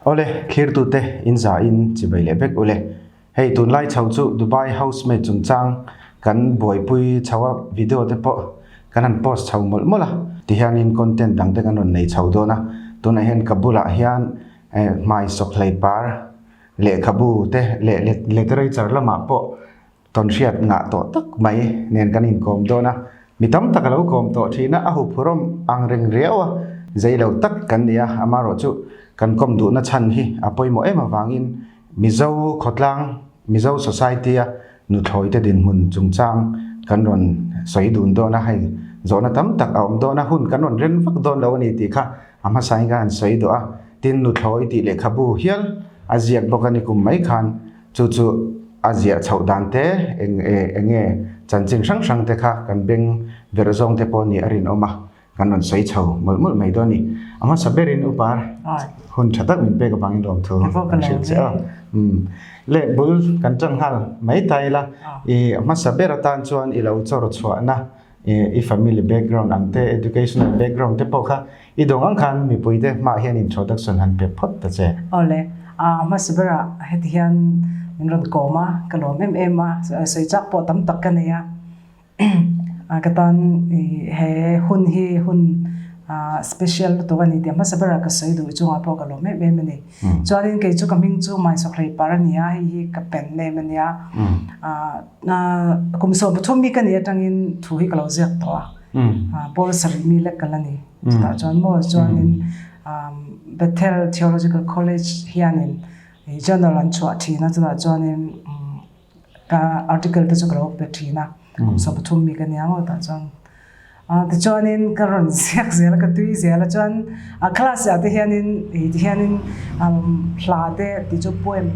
Awle, thlirtute in za in chibai leh vek ule. Hei tunlai chho chu Dubai housemaid chungchang kan buaipui chho a, video te pawh kan han post chho mawlh mawlh a, tihianin content dang te kan rawn nei chho dawn a, tunah hian ka bulah hian hmai sawk hlei par lehkhabu te leh literature lamah pawh Tawnhriat ngah tawh tak mai nen kan inkawm dawn a, mi tam tak a lo kawm tawh thin a, a huphurhawm ang reng riau a, zei lo tak kan ni a, amaherawhchu kan kawm duhna chhan hi a pawimawh em avangin Mizo khawtlang, Mizo society a nuthlawi te dinhmun chungchang kan rawn sawi dun dawn a, hei zawhna tam tak a awm dawn a, hun kan rawn ren vak dawn lo a ni tih kha a hmasain ka han sawi duh a, tin nuthlawi tih lehkhabu hial a ziak bawk a ni kum mai khan. Chu chu a ziah chhoh dan te, eng eng nge chanchin hrang hrang te kha kan beng verh zawng te pawh nih a rinawm a, kan rawn sawi chho mawlh mawlh mai dawn a ni. A hmasa berin upa hun tha tak min pek avangin lawmthu kan hrilh che a. Le bul kan tan nghal mai ta ila, i hmasa ber atan chuan i lo chawr chhuahna i family background ang te, educational background te pawh kha i dawng ang khan mipui te hmaah hian introduction han pe phawt ta che. Awle, a hmasa berah heti hian min rawn kawm a, ka lawm em em a, sawi chak pawh tam tak ka nei a, ka tan he hun hi hun special lutuk a ni tih a hmasa berah ka sawi duh chungah pawh ka lawm em em a ni. Chuanin kei chu ka hming chu Maisawkhlei par a ni a, hei hi ka pen name a nia. Kum 13 mi ka nih atangin thu hi ka lo ziak tawh a, Paul sarih mi lek ka la ni. Chutah chuan maw chuanin Bethel Theological College hianin journal an chhuah thin a, chutah chuanin ka article te chu ka lo pe thin a, kum 13 mi ka nia maw tah chuan. Tichuanin ka rawn ziak zel a, ka tui zel a, chuan class ah te hianin tihianin hla te tih chu poem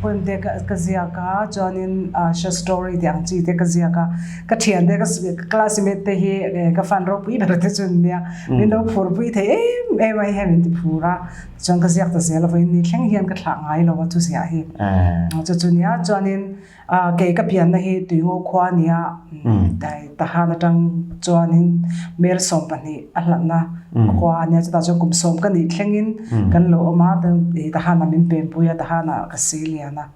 poem te ka ziak a, chuanin short story tih ang chi te ka ziak a, ka thian te ka classmate te hi ka fan ropui ber te chu an nia, min lo phur pui thei em em a hei hian min ti phur a, tichuan ka ziak ta zel a, vawiin ni thleng hian ka thlah ngai lo a thuziah hi, chu chu nia chuanin. Kei ka pianna hi Tuingo khua a nia, Tahan atang chuanin Mel 12 a hlatna khua a nia, chutah chuan kum 10 ka nih thlengin kan lo awm a, Tahanah min penpui a, Tahanah ka si lian a,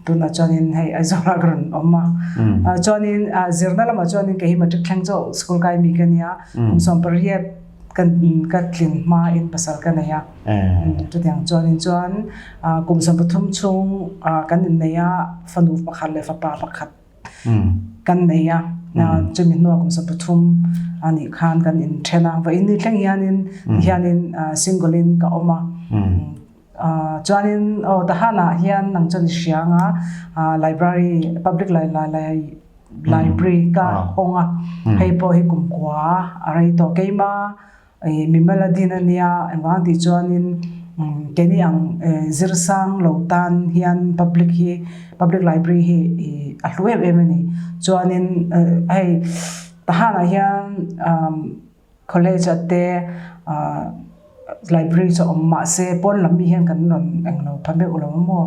tunah chuanin hei Aizawlah ka rawn awm a, chuanin zirna lamah chuanin kei hi matric thleng chauh school kai mi ka nia, kum 18 Kan ka tlin hmain pasal ka nei a, chutiang chuanin chuan kum 13 chhung kan innei a, fanu pakhat leh fapa pakhat kan nei a, chumi hnuah kum 13 a nih khan kan inthen a, vawiin ni thleng hianin tihianin single in ka awm a, chuanin aw Tahanah hian nang chuan i hria ang a, library public library ka hawng a, hei pawh hi kumkua a rei tawh. Keima mimal a din a nia, engvang tih chuanin keini ang zirsang lo tan hian public hi public library hi a hlu em em a ni. Chuanin hei Tahanah hian College ah te library chu a awm mahse pawn lam mi hian kan rawn englo pha meuh lo maw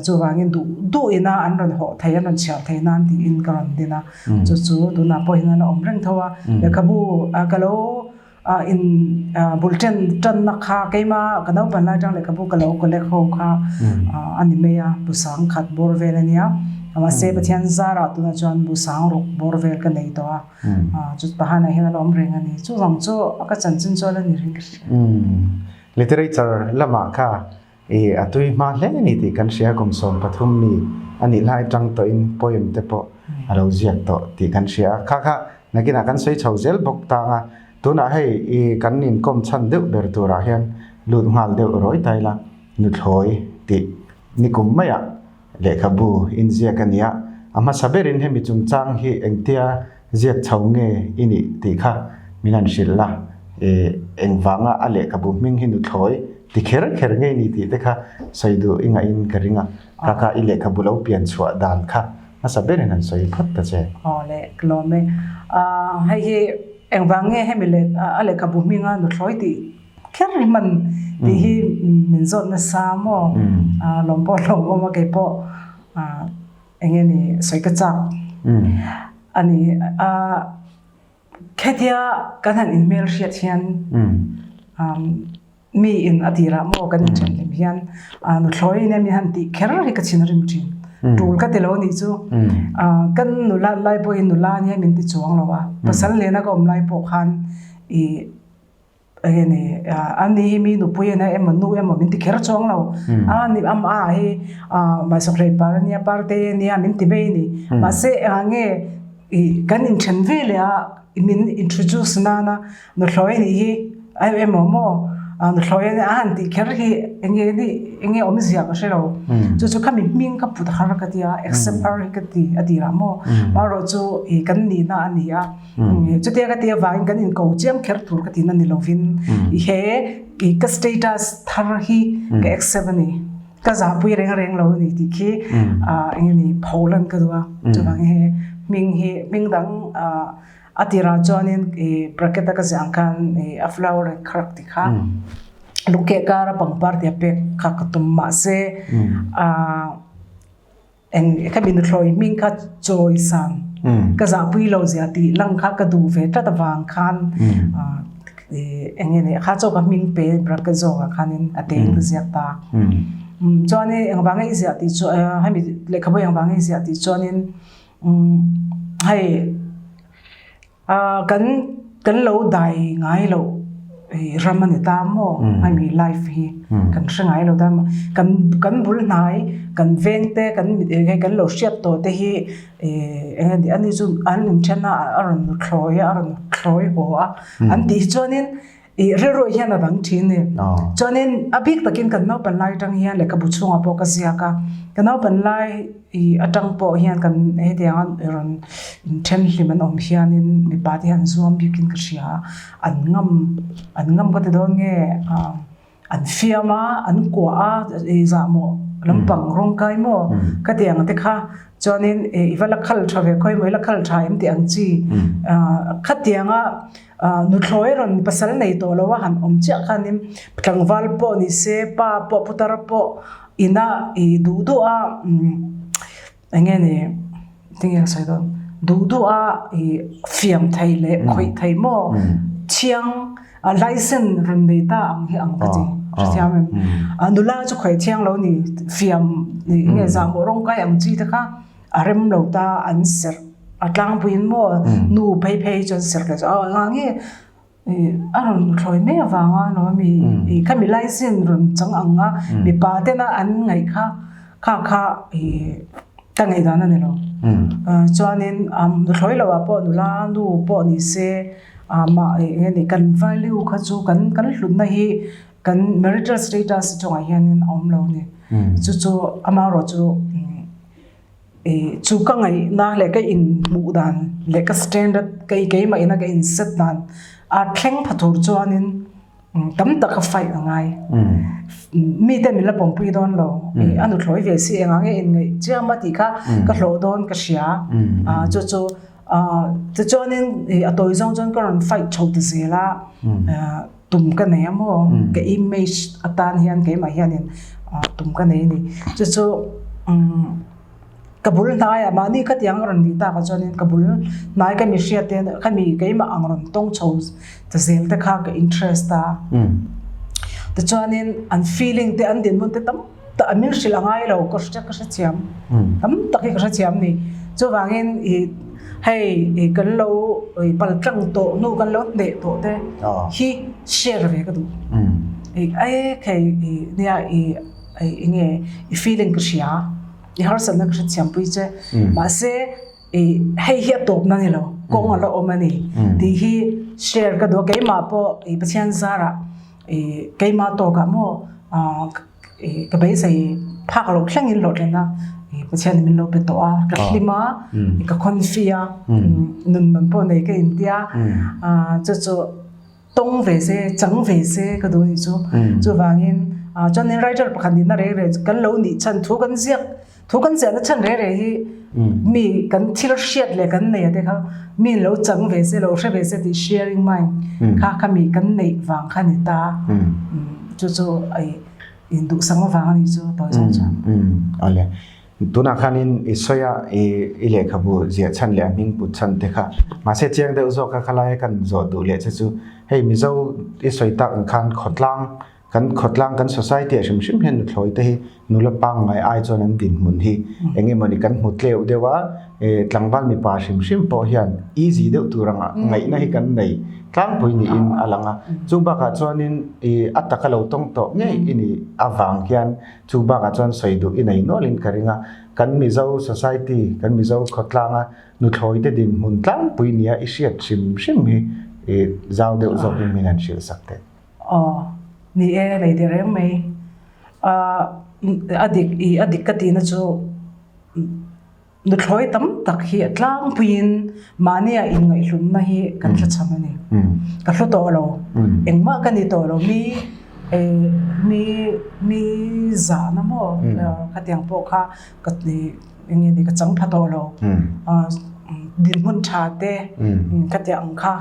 chuvangin duh duh ina an rawn hawh thei an rawn chhiar thei nan tiin ka rawn din a chu chu tunah pawh hian a awm reng tho a lehkhabu ka lo in bul ṭan ṭanna kha keima ka naupan lai aṭang lehkhabu ka lo collect ho kha a ni mai a bu sangkhat bawr vel a nia mahse Pathian zarah tunah chuan bu sangruk bawr vel ka nei tawh a. Chu pahanah hian a la awm reng a ni. Chuvang chu a ka chanchin chu a la ni reng ka hria. Literature lamah kha i a tui hma hle a ni tih kan hria. Kum 13 mi a nih lai tang tawhin poem te pawh a lo ziak tawh tih kan hria a. Kha kha nakinah kan sawi chho zel bawk tang a. Tunah hei i kan inkawm chhan deuh ber turah hian lut nghal deuh rawi ta ila nuthlawi tih nikum maiah Lehkhabu inziak a nia, a hmasa berin hemi chungchang hi engtia ziak chho nge i nih tih kha min han hrilh la, engvanga a lehkhabu hming hi nuthlawi ti kher kher nge ni tih te kha sawi duh i ngahin ka ring a, kha kha i lehkhabu lo pian chhuah dan kha hmasa berin han sawi phawt ta che. Aw le, ka lawm e. Hei hi engvang nge hemi a lehkhabu hminga nuthlawi tih Kher hi hman tih hi min zawt nasa maw? Lawm pawh hlawm awm a kei pawh eng nge ni sawi ka chak a ni. Khetia kan han inhmel hriat hian. Mi in a tirah maw kan inthen hlim hian nuthlawi in emi han tih kher hi ka chhin rim thin. Tul ka ti lo nih chu. Kan nula lai pawhin nula nia min ti chuang lo a. Pasal nena ka awm lai pawh khan i enge ni ani hi mi nupui ania emaw nu emaw min ti kher chuang lo. A ni am a hi Mahsakhlei par ania parte ania min ti mai a ni. Mahse engah nge i kan inthen ve leh a min introduce nana Nuthlawi nih hi a emaw maw nuthlawi a han tih kher hi enge nih enge awmzia ka hre lo. Chu chu khami hming ka put har ka tia accept har hi ka ti a tirah maw marawh chu ih kan nihna a ni a. Chutia ka tih avangin kan inko chiam kher tur ka tihna ni lovin he ih ka status thar hi ka accept a ni. Ka zahpui reng reng lo a ni tih khi enge ni pholan ka duh a. Chuvangin he hming hi hming dang ah A tirah chuanin ih bracket a ka ziah ang khan ih a flower a khark ti kha lungkeh kara pangpar tia pek kha ka tum mahse ah eng khami nuthlawi hming kha chawi san ka zahpui lo zia tih lang kha ka duh ve tlat avang khan ah ih eng nge ni kha chaw ka hming pe bracket zawkah khanin a te in ka ziak ta chuanin engvanga i ziah tih chu hemi lehkhabu engvanga i ziah tih chuanin. Hei kan kan lo dai ngai loh ram a ni ta maw hemi life hi kan hre ngai lo ta maw kan kan bul hnai kan veng te kan mit eng kan lo hriat tawh te hi eng nge ni ani chu an inthen a a rawn thlawi a a rawn thlawi haw a an tih hi chuanin Ih rilru hian a dang thin ni. Chuanin a bik takin kan naupan lai atang hian lehkhabu chhungah pawh ka ziak a, ka naupan lai ih atang pawh hian kan hetianga rawn inthen hlim an awm hianin mipa te hian an zuam bikin ka hria a, an ngam an ngam ka ti dawn nge an fiam a, an kuah a, ih zahmawh lampang rawng kai maw ka ti ang te kha chuanin ih i va la khal tha ve khawi maw i la khal tha em tih ang chi khatianga Nuthlawi rawn pasal nei tawh lo a han awm chiah khanin tlangval pawh ni se pa pawh putar pawh ina ih duh duh a eng nge ni tinge ka sawi dawn duh duh a ih fiam thei leh khawih thei maw thiang license rawn nei ta ang hi ang ka ti hrethiam em nula chu khawih thiang lo ni fiam eng nge zahmawh rawngkai ang chi te kha. A rem lo ta an serh a tlangpuiin maw nu phei phei chuan serh leh chu a nga nge a rawn thlawi mai avanga lo ami ih khami license rawn chang ang a mipa tena an ngaih kha kha kha ih ka ngaihdan a ni lo chuanin nuthlawi loh ah pawh nula nu pawh ni se mah eng nge ni kan value kha chu kan kan hlutna hi kan marital status chungah hianin a awm lo a ni chu chu amaherawhchu. Ih chu ka ngaihna leh ka inhmuh dan leh ka standard ka keimah ina ka in set dan a thleng pha tur chuanin tam tak a fight a ngai. Mite min la pawmpui dawn lo ih a nuthlawi ve si engah nge inngaih chiam a tih kha ka hlawh dawn ka hria chu chu tichuanin ih a tawi zawng chuan ka rawn fight chho ta zel a. Tum ka nei a maw? Ka image atan hian keimah hianin tum ka nei a ni. Chu chu ka bul hnaiah mahni khatiang a rawn nih takah chuanin ka bul hnai ka mi hriat te ka mi keimah ang rawn tawng chho ta zel te kha ka interest a. Tichuanin an feeling te an dinhmun te tam tak an min hrilh a ngai lo ka hre ka hrethiam tam tak hi ka hrethiam a ni. Chuvangin ih hei ih kan lo ih pal tlang tawh hnu kan lo hneh tawh te hi share ve ka duh. Ih ai khei ih nia ih eng nge i feeling ka hria i harsatna ka hrethiam pui che mahse ih hei hi a tawpna a ni lo kawng a la awm a ni tih hi share ka duh a keimah pawh ih Pathian zarah ih keimah tawkah maw Ka beisei phak lo thlengin hlawhtlin a, Pathianin min lo pe tawh a, ka hlim a, ka khawnfi a, nun man pawh nei ka intia, chu chu tawng ve se, chang ve se ka duh a nih chu. Chuvangin chuanin writer pakhat nihna reng reng kan lo nih chhan thu kan ziak Thu kan ziahna chhan reh reh hi mi kan thil hriat leh kan nei a te kha mi lo chang ve se lo hre ve se tih sharing mind kha kha mi kan neih vang kha ni ta chu chu ai induhsang avang a ni chu tawi zawng chuan. Awle tunah khanin i sawi a i lehkhabu ziah chhan leh a hming put chhan te kha mahse chiang deuh zawk a khalai kan zawh duh leh che chu hei Mizo i sawi tak ang khan khawtlang. Kan khawtlang, kan society ah hrim hrim hian nuthlawi te hi nula pangngai ai chuan an dinhmun hi eng emawni kan hmu tleuh deuh a, tlangval mipa hrim hrim pawh hian easy deuh tur anga ngaihna hi kan nei tlangpui niin a lang a. Chung bakah chuanin a taka lo tawng tawh ngei i nih avang hian chung bakah chuan sawi duh i nei nualin ka ring a. Kan Mizo society, kan Mizo khawtlanga nuthlawi te dinhmun tlangpui nia i hriat hrim hrim hi zau deuh zawkin min han hrilh sak teh. Aw, ni e, nei teh reng mai. A dik, i a dik ka tihna chu nuthlawi tam tak hi a tlangpuiin mahnia inngaihhlunna hi kan hre cham a ni. Ka hlu tawh lo, engmah ka ni tawh lo, mi mi mi zahna maw khatiang pawh kha ka eng nge ni ka chang pha tawh lo dinhmun tha te ka tih ang kha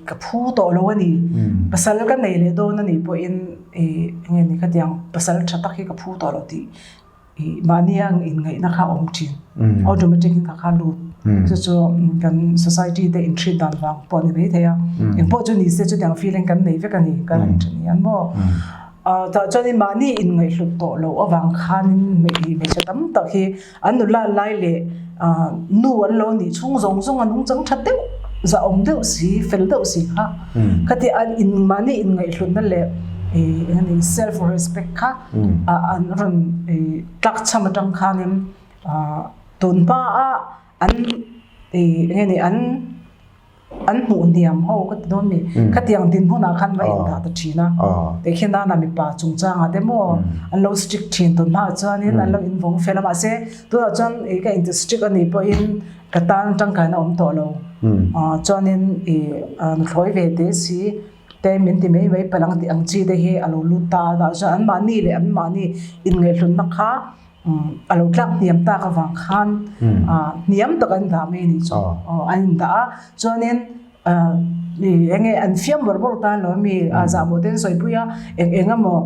ka phu tawh lo a ni pasal ka nei leh dawn a nih pawhin eng nge ni ka tih ang pasal tha tak hi ka phu tawh lo tih mahni ang inngaihna kha a awm thin automatic in ka kha lut chu chu kan society te inhriat dan vang pawh a ni maithei a engpawh chu ni se chutiang feeling kan nei vek a ni ka rawn tha ni ang maw. Tah chuanin mahni inngaihhlut tawh loh avang khanin hmeichhe tam tak hi an nula lai leh nu an lo nih chhung zawng zawng a nungchang tha deuh, zahawm deuh si, fel deuh si kha khati an in mahni inngaihhlutna leh eng a ni self respect kha an rawn tlakchham atang khanin tun hmaa an eng nge ni an An hmuh hniam ho ka ti dawn mi. Khatiang dinhmunah khan va indah ta thin a. Tehkhin nana mipa chungchangah te maw an lo strict thin tun hmaah chuanin an lo invawng fel a mahse tunah chuan ih ka inti strict a nih pawhin ka tan tangkaina awm tawh lo. Chuanin ih nuthlawi ve te si te min ti mai mai palh ang tih ang chi te hi a lo lut ta a tah chuan anmahni leh anmahni inngaihhlutna kha A lo tlak hniam tak avang khan hniam tak an dah mai a nih chu. An indah a, chuanin eng nge an fiam bawrh bawrh ta lo ami zahmawh te an sawipui a, eng eng emaw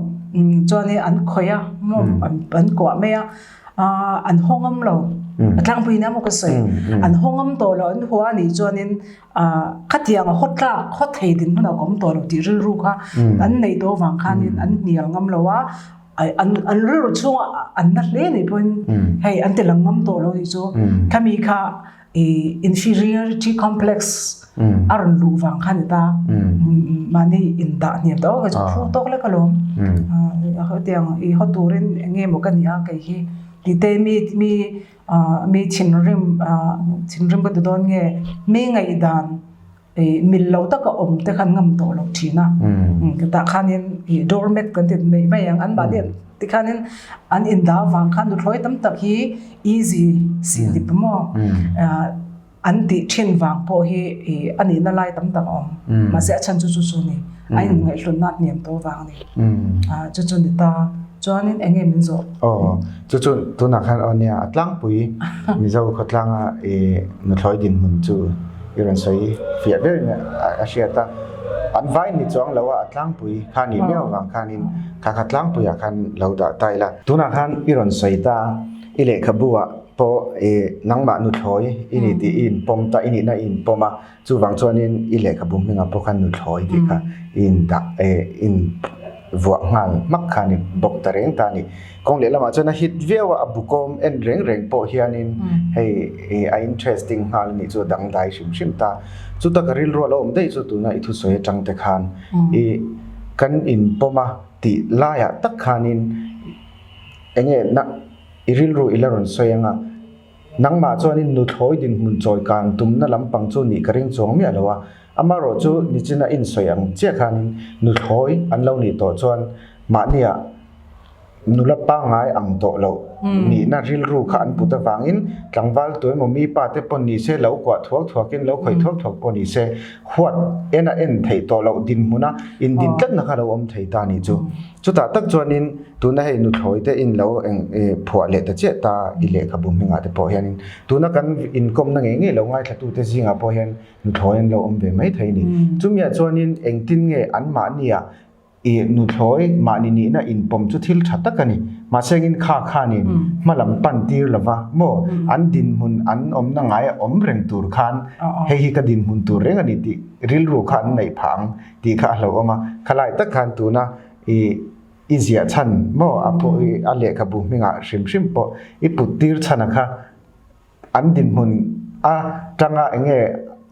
chuanin an khawih a maw an kuah mai a, an haw ngam lo. A tlangpui nia maw ka sawi. An haw ngam tawh lo, an hua a nih chuanin khatiang a haw tlak haw thei dinhmun a awm tawh lo tih rilru kha an neih tawh avang khanin an hnial ngam lo a. An an rilru chhunga an na hle nih pawhin hei an ti lang ngam tawh lo nih chu khami kha i inferiority complex a rawn luh vang kha ni ta mahni indah hniam tawh kei chu phu tawk lek alawm hetiang i haw turin eng nge maw ka nih a kei hi tih te mi mi mi thinrim thinrim ka ti dawn nge mi ngaihdan Ih mil lo taka awm te khan ngam tawh lo thin a. Tah khanin ih doormat kan ti mai mai ang an mahni tikhanin an indah avang khan nuthlawi tam tak hi easy si dip maw an tih thin vang pawh hi ih a nihna lai tam tak a awm. Mahse a chhan chu chu chu a ni. A inngaihhlutna a hniam tawh vang a ni. Chu chu ni ta. Chuanin eng nge min zawh? Aw chu chu tunah khan aw nia a tlangpui Mizo khawtlanga ih nuthlawi dinhmun chu i rawn sawi fiah ber in a hriat a, an vai ni chuang lo a, a tlangpui kha nih miau avang khanin kha kha tlangpuiah khan lo dah ta ila. Tunah khan i rawn sawi ta a, i lehkhabu ah pawh ih nangmah nuthlawi i ni tih i inpawm ta, i nihna i inpawm a, Chuvang chuanin i lehkhabu hmingah pawh khan nuthlawi tih kha i indah eh in vuah nghal hmak kha a ni bawk ta reng ta a ni. Kawng lehlamah chuan a hit viau a, a bukawm en reng reng pawh hianin hei ih a interesting nghal a nih chu a dangdai hrim hrim ta. Chuta ka rilru a lo awm daih chu tuna i thusawi atang te khan ih kan inpawm a tih laiah tak khanin eng nge na i rilru i la rawn sawi ang a. Nangmah chuanin nuthlawi dinhmun chawi kan tumna lampang chu nih ka ring chuang miah lo a, amarawh chu nichina insawi ang chiah khanin nuthlawi an lo nih tawh chuan mahniah nula pangngai ang tawh loh nihna rilru kha an put avangin tlangval tu emaw mi pa te pawh ni se lo kuah thuak thuakin lo khawih thuak thuak pawh ni se huat en a en theih tawh loh dinhmuna indin tlatna kha lo awm thei ta nih chu. Chutah tak chuanin tuna hei nuthlawi te in lo eng phuah leh ta chiah ta i lehkhabu hmingah te pawh hianin tuna kan inkawmna ngei ngei lo ngaithla te zingah pawh hian nuthlawi an lo awm ve mai thei a ni. Chumiah chuanin engtin nge anmahniah i nuthlawi mahni nihna inpawm chu thil tha tak a ni. Mahse engin kha khanin hma lam pan tir lova maw an dinhmun an awmna ngai a awm reng tur khan hei hi ka dinhmun tur reng a ni tih rilru kha an neih phah ang tih kha a hlauhawm a. Khalai tak khan tuna i. i ziah chhan maw a pawh i a lehkhabu hmingah hrim hrim pawh i put tir chhan a kha an dinhmun a tanga enge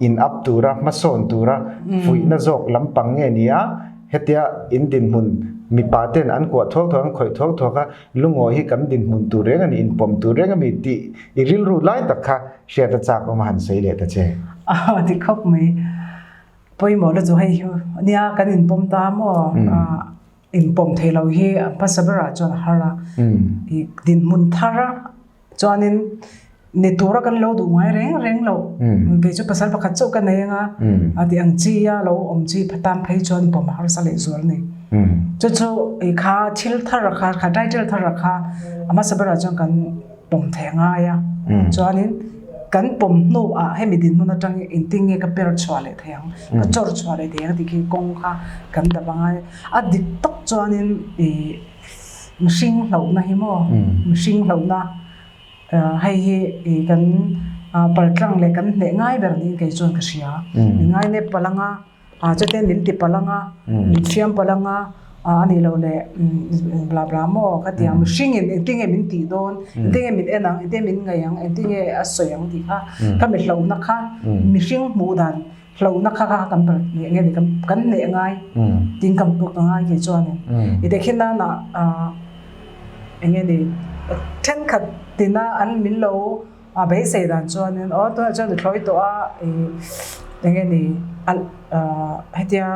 in up tura hmasawn tura fuihna zawk lampang nge ni a hetia in dinhmun mipa ten an kuah thuak thuak an khawih thuak thuak a lungawi hi kan dinhmun tur reng a ni inpawm tur reng a mi tih i rilru lai tak kha hriat a chak awm a han sawi leh ta che. A ti khawp mai. Pawimawh la chu hei hi nia kan inpawm ta maw? Inpawm thei lo hi a hmasa berah chuan a har a. I dinhmun thar a chuanin ni tura kan lo duh ngai reng reng lo. Kei chu pasal pakhat chauh ka nei anga a tih ang chi a lo awm chi patan phei chuan pawm a harsa leh zual a ni. Chu chu i kha thil thar a kha kha title thar a kha a hmasa berah chuan kan pawm thei a ngai a. Chuanin kan pawm hnuah hemi dinhmun atang engtin nge ka per chhuah leh thei ang, ka chawr chhuah leh thei ang tih khi kawng kha kan dap a ngai. A dik tak chuanin ih mihring hlauhna hi maw mihring hlauhna hei hi ih kan paltlang leh kan hneh ngai ber niin kei chuan ka hria. Min ngai nep palh anga chute min ti palh anga min thiam palh anga a nih loh leh bla bla maw ka ti ang mihringin engtin nge min tih dawn engtin nge min en ang engtin nge min ngaih ang engtin nge a sawi ang tih kha ka mi hlauhna kha mihring hmuh dan hlauhna kha kha kan hneh nge ni kan hneh ngai tin ka ka ngai kei chuanin i tehkhin nana eng nge ni thenkhat tina an min lo a beisei dan chuanin aw tunah chuan i thlawi tawh a ih eng nge ni hetia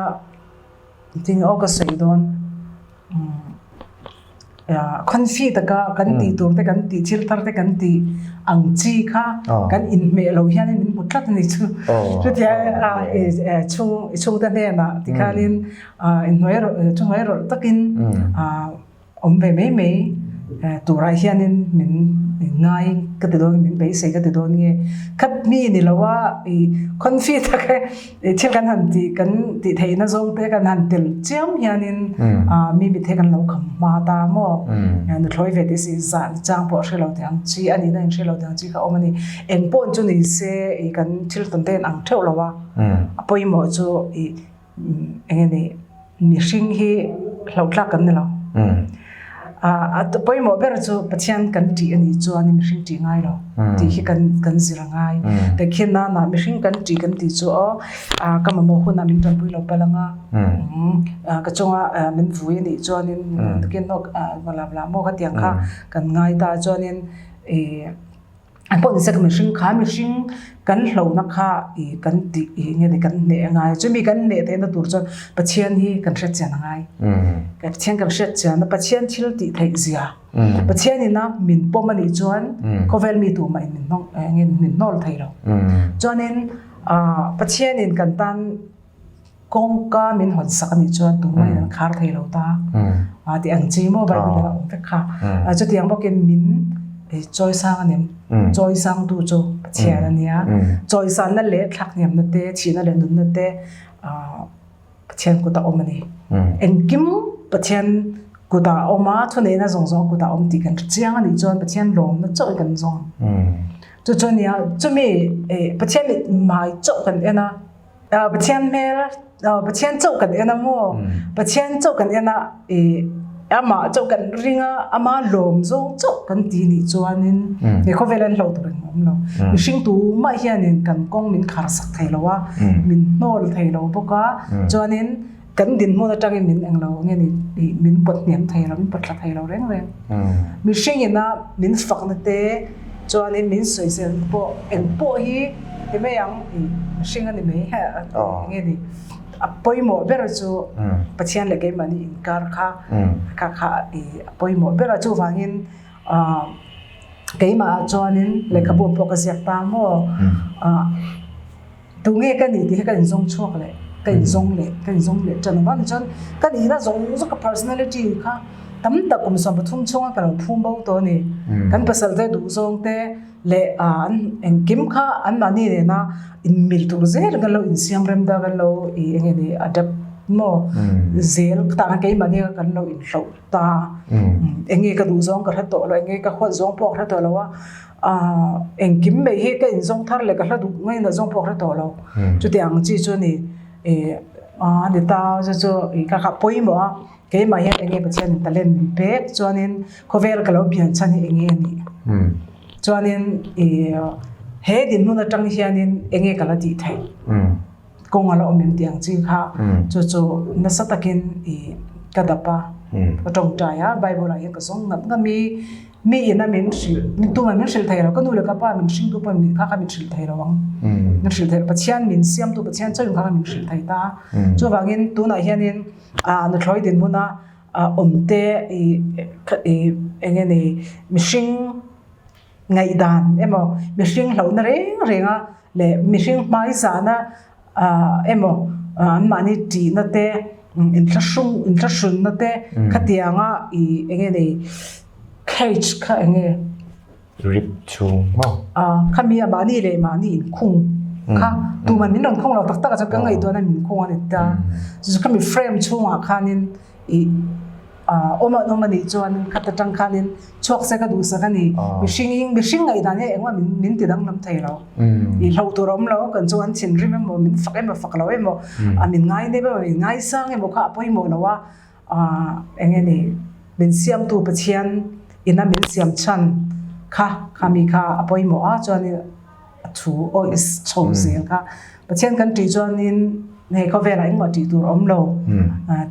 Tin aw ka sawi dawn confi taka kan tih tur te kan tih thil thar te kan tih ang chi kha kan inhmeh lo hian min hmu tlat a ni chu. Chutia chhung i chhungte hnenah tikhanin inhnuai rawlh thuhnuai rawlh takin Awm ve mai mai turah hianin min ngai ka ti dawn min beisei ka ti dawn nge khat mi ni lo a ih confi tak e ih thil kan han tih kan tih theihna zawng te kan han tel chiam hianin ah mi mithe kan lo kham hma ta maw nuthlawi ve tih si zah chang pawh a hre lo tih ang chi a nihna in hre lo tih ang chi kha a awm a ni eng pawh chu ni se ih kan thil tawn te ang theuh lo a a pawimawh chu ih Eng nge ni, mihring hi hlauhtlak kan ni lo. A pawimawh ber chu Pathian kan tih a nih chuan mihring tih ngai lo tih hi kan kan zir a ngai. Tehkhin nana mihring kan tih kan tih chu aw ka mamawh hunah min tanpui lo palh ang a, ka chunga min vui a nih chuanin tukin hnawk bla bla maw ka tiang kha kan ngai ta chuanin ih An pawh nise ka mihring kha mihring kan hlauhna kha ih kan tih ih nge ni kan hneh a ngai chumi kan hneh theihna tur chuan Pathian hi kan hriat chian a ngai Pathian kan hriat chian a Pathian thil tih theih zia Pathian ina min pawm a nih chuan khawvel mi tumah in min hnawng nge min hnawl thei lo chuanin ah Pathian in kan tan Kawngka min hawn sak a nih chuan tumah in an khar thei lo ta a tih ang chi maw Bible ah a awm vek kha. Chutiang bawkin min chawi sang a nim. Chawi sangtu chu Pathian a nia. Chawi sanna leh thlak hniamna te, thihna leh nunna te Pathian kut a awm a ni. Engkim Pathian kut ah a awm a, thuneihna zawng zawng a kut ah a awm tih kan hre chiang a nih chuan Pathian lawmna chauh hi kan zawng. Chu chu a nia, chumi Pathian hmai chauh kan en a. Pathian hmel Pathian chauh kan en a maw Pathian chauh kan en a ih amah chauh kan ring a ama lawm zawng chauh kan ti nih chuanin he khawvel an hlauh tur engmah awm lo mihring tumah hianin kan kawng min khar sak thei lo a min hnawl thei lo bawk a chuanin kan dinhmun atangin min englo nge ni ih min pawt hniam thei lo min pawt thla thei lo reng reng mihring ina min fakna te chuanin min sawisel pawh eng pawh hi ti mai ang ih mihring a ni mai nge ni a pawimawh ber chu Pathian leh keimahni inkar kha kha kha ih a pawimawh ber a chuvangin ah keimah ah chuanin lehkhabu pawh ka ziak ta maw ah. Tunge ka nih tih hi ka inzawng chhuak leh ka inzawng leh ka inzawng leh ṭan avang chuan ka nihna zawng zawng ka personality kha tam tak kum 13 chhunga ka lo phum bo tawh a ni. Kan pasal te duh zawng te leh an engkim kha anmahni nena inmil tur zel kan lo insiam rem ta kan lo ih eng nge ni adapt maw zel tah khan keimahni kha kan lo inhloh ta eng nge ka duh zawng ka hre tawh lo eng nge ka huat zawng pawh ka hre tawh lo a. Ahh engkim mai hi ka inzawng thar leh ka hla duh ngei na zawng pawh ka hre tawh lo. Chutiang ang chi chu ni ih a ni ta chu chu ih ka kha pawimawh a. Keimah hian enge Pathianin talent min pek chuanin khawvel ka lo pian chhan hi enge a nih? Chuanin ih he dinhmun atang hianin enge ka la tih theih? Kawng a la awm em tih ang chi kha chu chu nasa takin ih ka dap a, ka tawngtai a, Bible ah hian ka zawng ngat ngam i mi ina min hrilh tumah min hrilh thei lo, ka nu leh ka pa min hringtu pawh kha kha min hrilh thei lo ang, min hrilh thei lo, Pathian min siamtu Pathian chauhin kha kha min hrilh thei ta a, chuvangin tunah hianin ah nuthlawi dinhmuna awm te ih ih eng nge ni mihring ngaihdan emaw mihring hlauhna reng reng a leh mihring hmaizahna ah emaw anmahni tihna te inthlahrung inthlahrunna te khatianga ih eng nge ni cage kha eng nge. Rip chhung maw? Ah khami a mahni leh mahni inkhung kha tuman min rawn khung lo tak tak a chuan ka ngaihtuahna min khung a ni ta. Chu chu khami frame chhungah khanin ih ah awm an awm a nih chuanin khat atang khanin chhuak se ka duhsak a ni. Mihring mihring ngaihdan hi engmah min min ti danglam thei lo. Ih hlauh tur a awm lo kan chu an thinrim emaw min fak emaw fak lo emaw a min ngai nep emaw min ngaisang emaw kha a pawimawh lo a. Aah eng nge ni min siamtu Pathian ina min siam chhan kha kha mi kha a pawimawh a chuanin a thu awih chho zel kha Pathian kan tih chuanin hei khawvelah engmah tih tur a awm lo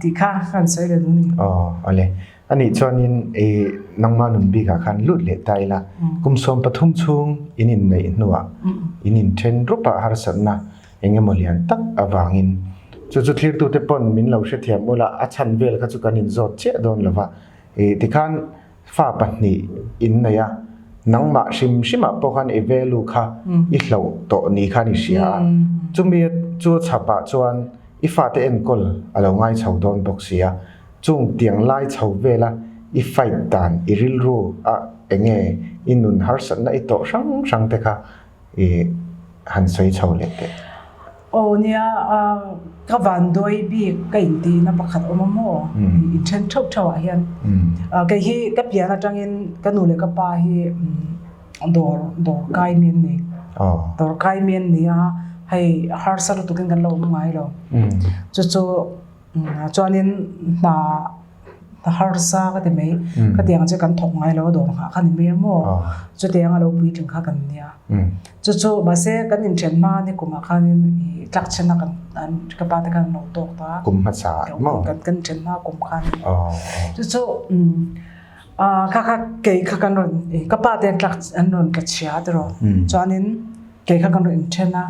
tih kha kan sawi leh duh a ni. Aw awle anih chuanin ih nangmah nun bikah khan lut leh ta ila kum 13 chhung in inneih hnuah in inthen rup a harsatna eng emaw lian tak avangin chu chu thlirtute pawn min lo hrethiam ula a chhan vel kha chu kan inzawt chiah dawn lo va, ih tikhan fa pahnih in nei a, nangmah hrim hrimah pawh khan i value kha i hloh tawh ni khan i hria a, chumi chu chhapah chuan i fate enkawl a lo ngai chho dawn bawk si a, chung tiang lai chho vela i fight dan i rilru a eng nge i nun harsatna i tawh hrang hrang te kha I han sawi chho leh teh. Aw nia, ka van dawi bik ka intihna pakhat awm a maw? I then theuh theuh ah hian. Kei hi ka pian atangin ka nu leh ka pa hi dawr dawr kai mi an ni. Dawr kai mi an ni a, hei harsa lutukin kan lo awm ngai lo. Chu chu Chuanin hna hna harsa ka ti mai, khatiang chu kan thawk ngai lo a dawr nghah kha ni mai a maw? Chutiang a lo puitling kha kan nia. Chu chu mahse kan inthen hma ni kumah khanin ih tlak chhenna kan an ka pa te khan an lo tawk ta a. Kum hmasa maw? Kan kan inthen hma kum khan. Chu chu kha kha kei kha kan rawn ka pa te an tlak an rawn tla chhia tiraw? Chuanin kei kha kan rawn inthen a,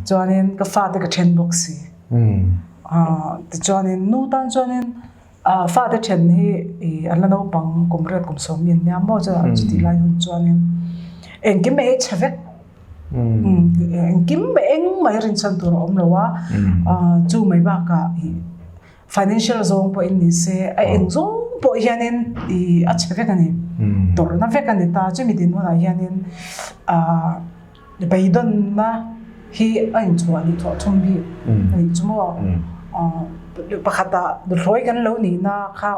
chuanin ka fate ka then bawk si. Tichuanin nu tan chuanin fate then hi an la naupang kum riat kum sawm mi an nia maw chuan chutih lai hun chuanin engkim mai a chhe vek engkim mai engmah hi rinchhan tur a awm lo a chu mai bakah ih financial zawng pawhin ni se a eng zawng pawh hianin ih a chhe vek a ni tawrhna vek a ni ta chumi dinhmunah hianin ah. Beidawnna hi a inchhuah ni thawh thum bik a nih chu maw? Pakhatah nuthlawi kan lo nihna kha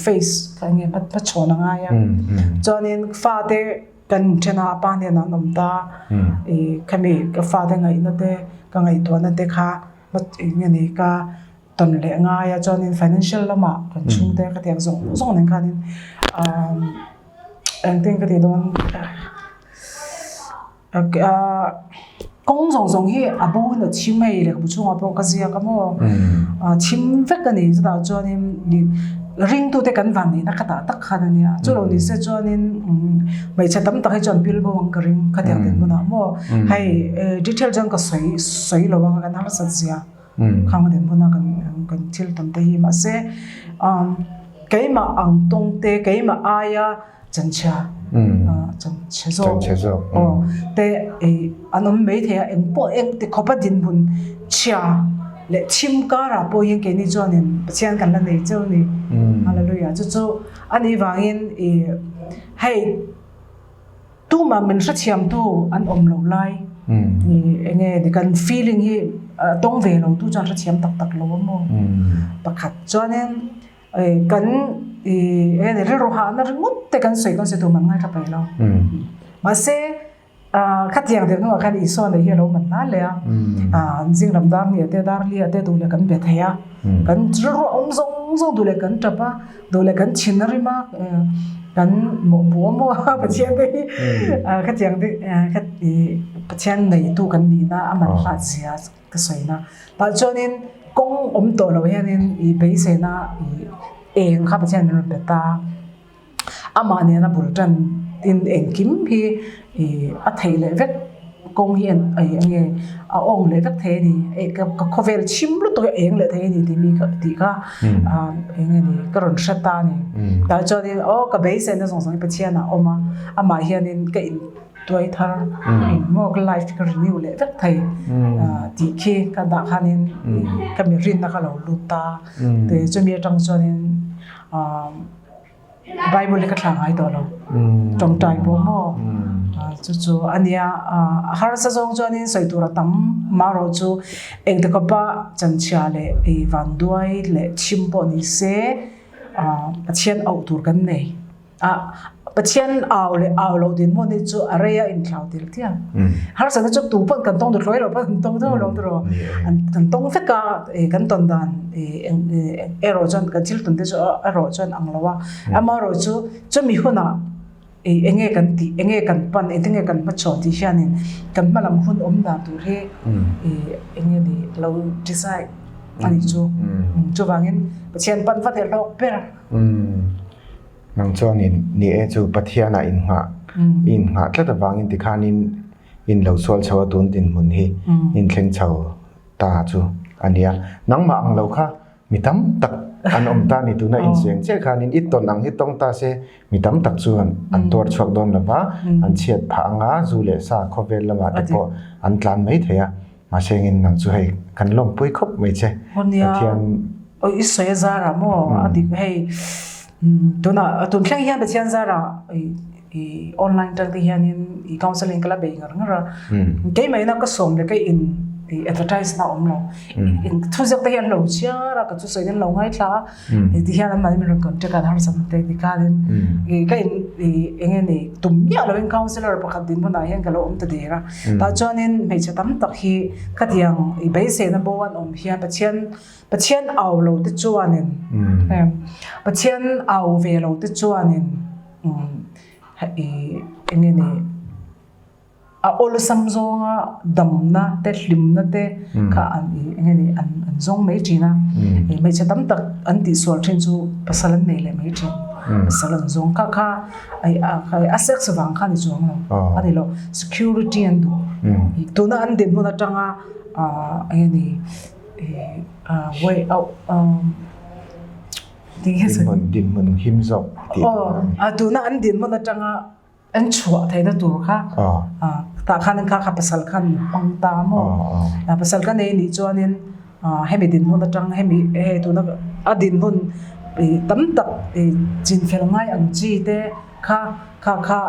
face kha enge hmachhawn a ngai a. Chuanin fate kan inthen a, a pa hnenah an awm ta. Khami ka fate ngaihna te, ka ngaihtuahna te kha enge ni ka tawn leh ngai a. Chuanin financial lamah kan chhungte ka tiang zawng zawng nen khanin engtin ka tih dawn. Kawng zawng zawng hi a bo in a chim hei lehkhabu chhungah pawh ka ziak a maw chim vek a ni chutah chuanin ringtute kan van nihna kha tah tak khan a nia chu lo ni se chuanin hmeichhe tam tak hi chuan pil bo ang ka ring khatiang dinhmunah maw hei detail chuan ka sawi sawi lo ang kan harsat zia khang dinhmuna kan kan thil tam te hi mahse keimah ang tawng te keimah aia Chanchhia chanchhe zawk aw te ei an awm mai thei a eng pawh eng ti khawp a dinhmun chhia leh thim karah pawh hian keini chuanin Pathian kan la nei cheu a ni Hallelujah chu chu a nih vangin ih hei tumah min hrethiamtu an awm loh lai ih eng nge ni kan feeling hi a tawng ve lo tu chuan hrethiam tak tak lo a maw pakhat chuanin. Kan rilru hahna ringawt te kan sawi kan sawi tur man ngaithla peih lo. Mahse Khatiang deuh hnuah khan Isua nei hi a lo man hna hle a. Zing lam dar hnih te dar li ah te duh leh kan be thei a. Kan rilru a awm zawng zawng duh leh kan tap a, duh leh kan thin a rim a, kan mawhpuh a maw Pathian te hi khatiang te Pathian neitu kan nihna a man hlat zia ka sawina. Tah chuanin kawng awm tawh lo hianin i beiseina i eng kha Pathian min rawn pe ta. Amah nena bul tan in engkim hi ih a theih leh vek kawng hi eng nge a awng leh vek thei a ni ka khawvel chhim lutuk hi a eng leh thei a ni tih mi kha tih kha ah eng nge ni ka rawn hre ta a ni tah chuanin aw ka beiseina zawng zawng hi Pathian ah a awm a amah hianin ka in tuai thar engmaw ka life ka renew leh vek thei ah tih khi ka dah khanin ka mi rinna kha lo lut ta chumi atang chuanin ah. Bible hi ka thla ngai tawh lo. Tawngtai pawh maw? Chu chu a nia. A harsa zawng chuanin sawi tur a tam marawh chu engti khawpa chanchhia leh ei vanduai leh chhim pawh ni se Pathian auh tur kan nei. Pathian au leh au loh dinhmun hi chu a rei a inthlau tel tiang. Harsatna chu tu pawn kan tawng duh thlawih lo pawn kan tawng deuh lo tiraw. Kan tawng vek a kan tawn dan erawh chuan kan thil tawn te chu erawh chuan ang lo a. Amaherawh chu chumi hunah eng nge kan tih eng nge kan pan engtin nge kan hmachhawn tih hianin kan hma lam hun awm dan tur hi eng nge ni lo decide a nih chu. Chuvangin Pathian pan vat leh hlawk ber. Nang chuanin ni e chu Pathianah innghah i innghah tlat avangin tikhanin in lo sual chho a tun dinhmun hi inthleng chho ta chu a nia. Nangmah ang lo kha mi tam tak an awm ta ni tuna insuiang chiah khanin i tawn ang hi tawng ta se mi tam tak chuan an tuar chhuak dawn lova an chhiat phah anga zu leh sa khawvel lamah te pawh an tlan mai thei a. Mahse engin nang chu hei kan lawmpui khawp mai che. Pathian. Oi i sawi a zar ah maw a dik hei tunah tun thleng hian Pathian zar ah i online tang te hianin i counselling ka la bei ngar ngar a. Keimah ina ka sawm leh ka in i advertise na awm lo. Thuziak te hi an lo chhiar a ka thusawi te an lo ngaithla a. Ti hian anmahni min rawn contact a an harsatna te ti khanin ka in eng nge ni tum miah lovin counsellor pakhat dinhmunah hian ka lo awm ta der a. Tah chuanin hmeichhe tam tak hi khatiang i beiseina bo an awm hian Pathian Pathian au lo te chuanin Pathian au ve lo te chuanin i eng nge ni a awlsam zawnga damna te hlimna te kha an i eng nge ni an an zawng mai thin a hmeichhe tam tak an tihsual thin chu pasal an nei leh mai thin pasal an zawng kha kha a sex vang kha a ni chuang lo a ni lo security an duh tuna an dinhmun atanga eng nge ni way out dinhmun him zawk tih tur a ni tuna an dinhmun atanga An chhuah theihna tur kha tah khanin kha kha pasal khan min hmang ta maw? Pasal ka nei nih chuanin hemi dinhmun atang hemi hei tuna a dinhmun tam tak chinfel ngai ang chi te kha kha kha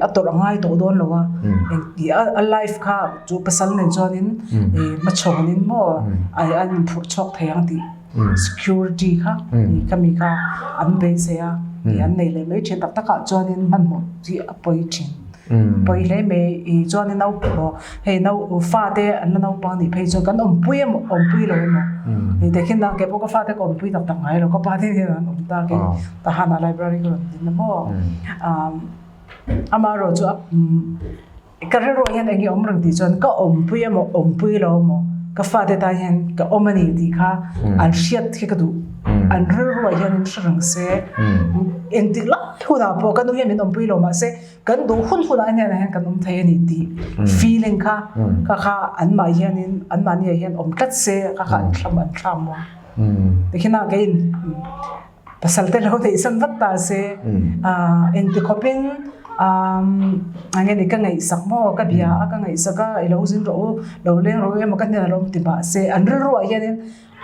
a tawrh a ngai tawh dawn lo a, a life kha chu pasal nen chuanin hmachhawnin maw a inphurh chhuak thei ang tih. Security kha khami kha an beisei a an nei leh mai thin tak takah chuanin hmanhmawh hi a pawi thin pawi hle mai i chuanin naupang hei nau fate an la naupang nih phei chuan kan awmpui emaw awmpui lo emaw hei tehkhin ah keipawh ka fate ka awmpui tak tak ngai lo ka pa te hian an awm tak in tahan ah library ka rawn din a maw amaherawhchu chu a. Ka rilruah hian eng nge awm reng tih chuan ka awmpui emaw awmpui lo emaw ka fate tan hian ka awm a ni tih kha an hriat khi ka duh. An rilruah hian in hre reng se engtik lai hunah pawh ka nu hian min awmpui lo mahse kan duh hun hunah hian hian kan awm thei a ni tih feeling kha kha kha anmah hianin anmahniah hian awm tlat se kha kha an thlam an thlam maw. Tikhinah keiin Pasal te lo neih san vat ta se, engti khawpin eng nge ni ka ngaihsak maw, ka bia a ka ngaihsak a, i lo zin rawh u, lo leng rawh u emaw ka hnenah lo awm ti mah se, an rilruah hianin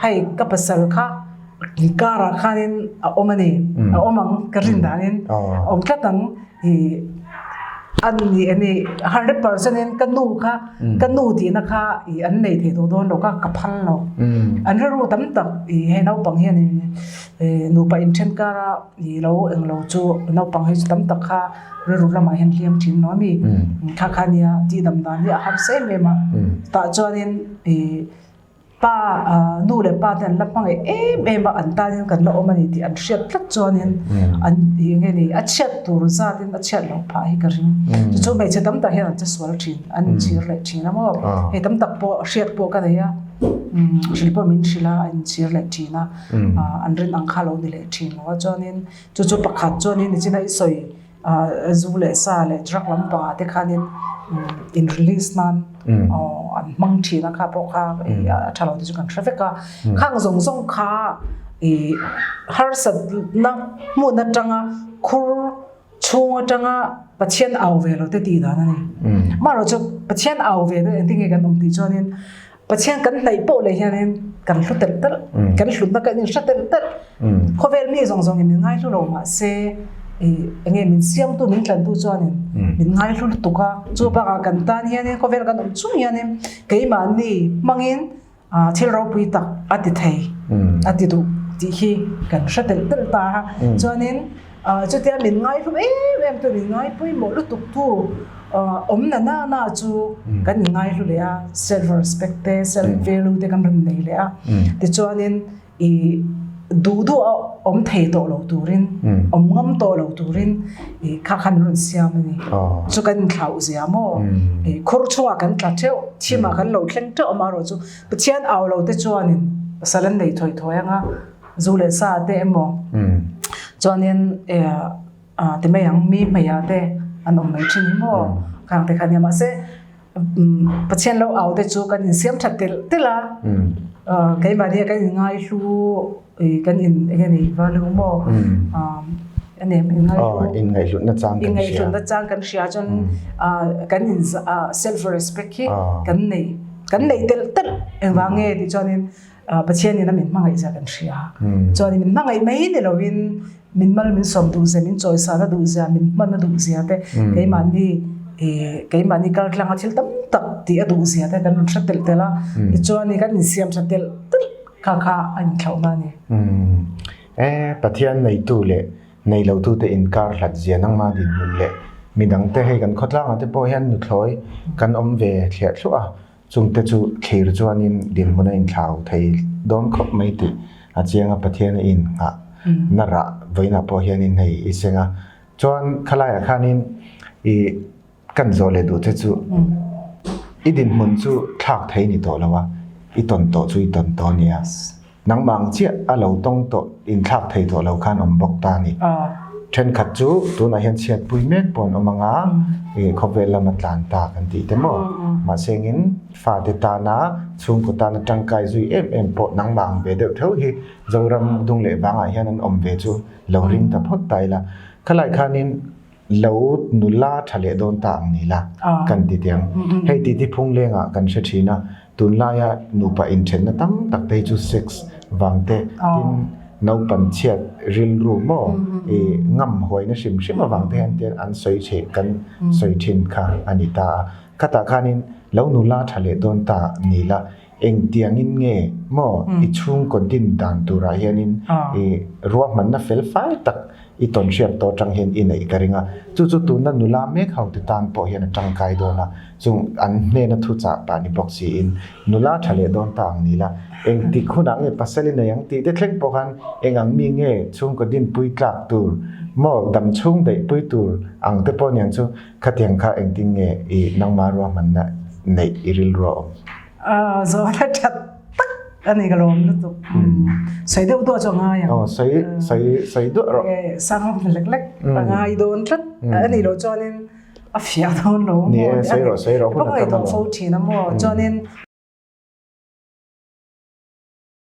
hei ka pasal kha karah khanin a awm a ni, a awm ang ka rin danin a awm tlat ang. A ni a ni, 100% in ka nu kha ka nu tihna kha ih an nei thei tawh dawn lo kha ka phal lo. An rilru tam tak ih hei naupang hian in ih nupa inthen kara ih lo englo chu naupang hi chu tam tak kha rilru lamah hian hliam thin lo a mi. Kha kha nia tihdam dan hi a harsa em em a. Tah chuanin ih Pa, nu leh pa te an la hmangaih em em a, an tanin kan la awm a ni tih an hriat tlat chuanin an eng nge ni, a chhiat tur zatin a chhiat loh phah hi ka ring. Chu chu hmeichhe tam tak hian an che sual thin, an inchhir leh thin a maw? Hei tam tak pawh hriat pawh ka nei a, hrilh pawh min hrilh a, a inchhir leh thin a, an rin ang kha lo ni leh thin lo a. Chuanin chu chu pakhat chuanin nichina i sawi Zu leh sa leh drug lampangah te khanin in release nan an hmang thin a kha pawh kha a tha lo te chu kan hre vek a. Khang zawng zawng kha ih harsatna hmun atanga khur chhung atanga Pathian au ve lo te tih dan a ni. Amaherawhchu Pathian au ve te engtin nge kan awm tih chuanin Pathian kan hnaih poh leh hianin kan hlu telh telh, kan hlutna kan inhre telh telh. Khawvel mi zawng zawngin min ngaihlu lo mahse enge min siamtu, min tlantu chuanin min ngaihlu lutuk a. Chu bakah kan tan hianin khawvel kan awm chung hianin keimahni hmangin thil ropui tak a ti thei, a ti duh tih hi kan hre telh telh ta a. Chuanin Chutia min ngaihlu em em tu, min ngai pawimawh lutuk tu awm na na na chu kan in ngaihlu leh a, self respect te, self value te kan rawn nei leh a. Tichuanin i duh duh a awm thei tawh lo turin, awm ngam tawh lo turin i kha khan rawn siam a ni. Chu kan inthlauh zia maw? I khur chungah kan tla theuh, thimah kan lo thleng teuh amaherawh chu Pathian au lo te chuanin pasal an nei thawi thawi ang a. Zu leh sa te emaw chuanin ti mai ang mi hmeiah te an awm mai thin hi maw khang te kha nia mahse Pathian lo au te chu kan insiam that telh telh a keimahni ah kan inngai hlu kan in eng nge ni value maw a nem inngai hlu inngaihhlutna chang kan hria inngaihhlutna chang kan hria chuan kan in self respect hi kan nei kan nei telh telh engvang nge tih chuanin Pathian in a min hmangaih zia kan hria. Chuan min hmangaih mai ni lovin min mal min sawm duh zia, min chawisana duh zia, min hmana duh zia te, keimahni keimahni kal tlanga thil tam tak tih a duh zia te kan rawn hre telh telh a. Tichuan kan insiam tha telh telh kha kha a inthlauhna a ni. Pathian neitu leh nei lotute inkar hlat zia nangma dinhmun leh midangte hei kan khawtlangah te pawh hian nuthlawi kan awm ve thliah thluah a. Chungte chu thlir chuanin dinhmun a inthlau thei dawn khawp mai tih a chiang a, Pathian a innghah na rah vawiinah pawh hianin hei i seng a. Chuan khalaiah khanin i kan zawh leh duh che chu i dinhmun chu thlak thei ni tawh lo a, i tawn tawh chu i tawn tawh a nia. Nangmah ang chiah a lo tawng tawh inthlak thei tawh lo khan awm bawk ta a ni. Thenkhat chu tunah hian chhiatpui mek pawh an awm ang a, ih khawvel lama tlan ta kan tih te maw? Mahse engin fate tana chhungkaw tana tangkai zui em em pawh nangmah ang ve deuh theuh hi Zoram dung leh vangah hian an awm ve chu lo ring ta phawt ta ila. Khalai khanin lo nula tha leh dawn ta ang ni la kan ti tiang. Hei titi phung lengah kan hre thin a, tunlaia nupa inthenna tam tak te hi chu sex vang te tin naupan chhiat rilru maw i ngam huaina hrim hrim avang te hian tian an sawi theih kan sawi thin kha a ni ta a. Khatah khanin lo nula tha leh dawn ta ni la engtiangin nge maw i chhungkaw din dan turah hianin i ruahmanna fel fai tak i tawn hriat tawh atang hian i neih ka ring a. Chu chu tuna nula mek ho te tan pawh hian a tangkai dawn a, chung an hnena thuchah pah ni bawk siin nula tha leh dawn ta ang ni la, engtik hunah nge pasal i nei ang tih te thleng pawh khan eng ang mi nge chhungkaw dinpui tlak tur maw dam chhung daihpui tur ang te pawh niang chu khatiang kha engtin nge i nangma ruahmanna neih i rilru a awm? Zawhna tha tak a ni ka lawm lutuk. Sawi deuh duah chu a ngai ang. Aw sawi sawi sawi duah rawh. Sang lek lek a ngai dawn tlat a nih loh chuanin a fiah dawn lo maw. Ni e sawi rawh sawi rawh hun a tam alawm. Ka ngaihtuah fo thin a maw chuanin.